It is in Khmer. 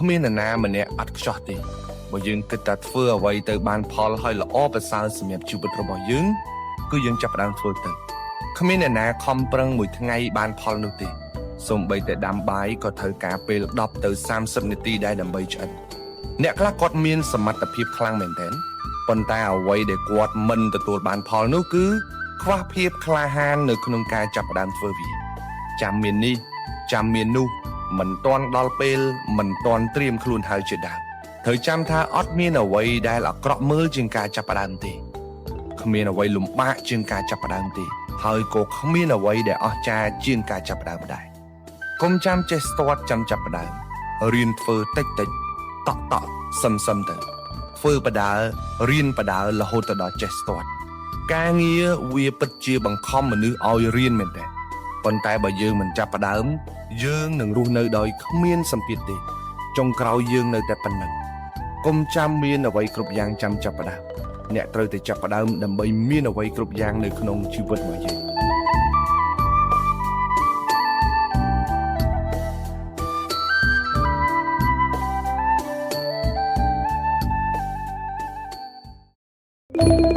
គ្មាននរណាម្នាក់អត់ខ្ចោះទេបើយើងគិតថាធ្វើអ្វីទៅបានផលហើយល្អប្រសើរសម្រាប់ជីវិតរបស់យើងគឺយើងចាប់ផ្ដើមធ្វើទៅគ្មានអ្នកណាខំប្រឹងមួយថ្ងៃបានផលនោះទេសូម្បីតែដាំបាយក៏ត្រូវការពេល10ទៅ30នាទីដែរដើម្បីឆ្អិនអ្នកខ្លះគាត់មានសមត្ថភាពខ្លាំងមែនទែនប៉ុន្តែអ្វីដែលគាត់មិនទទួលបានផលនោះគឺខ្វះភាពក្លាហាននៅក្នុងការចាប់ផ្ដើមធ្វើវាចាំមាននេះចាំមាននោះមិនទាន់ដល់ពេលមិនទាន់ត្រៀមខ្លួនហើយជាដើមត្រូវចាំថាអត់មានអ្វីដែលអាក្រក់មើលជាងការចាប់ផ្ដើមទេគ្មានអ្វីលំបាកជាងការចាប់ផ្ដើមទេហើយក៏គ្មានអ្វីដែលអស្ចារ្យជាងការចាប់ផ្ដើមដែរកុំចាំចេះស្ទាត់ចាំចាប់ផ្ដើមរៀនធ្វើតិចតិចតក់តក់សឹមសឹមទៅធ្វើបដារៀនបដារហូតទៅដល់ចេះស្ទាត់ការងារវាពិតជាបង្ខំមនុស្សឲ្យរៀនមែនទេប៉ុន្តែបើយើងមិនចាប់ផ្ដើមយើងនឹងរស់នៅដោយគ្មានសម្ពាធទេចុងក្រោយយើងនៅតែប៉ុណ្ណឹងកុំចាំមានអ្វីគ្រប់យ៉ាងចាំចាប់ផ្ដើមអ្នកត្រូវតែចាប់ផ្ដើមដើម្បីមានអ្វីគ្រប់យ៉ាងនៅក្នុងជីវិតរបស់យើង។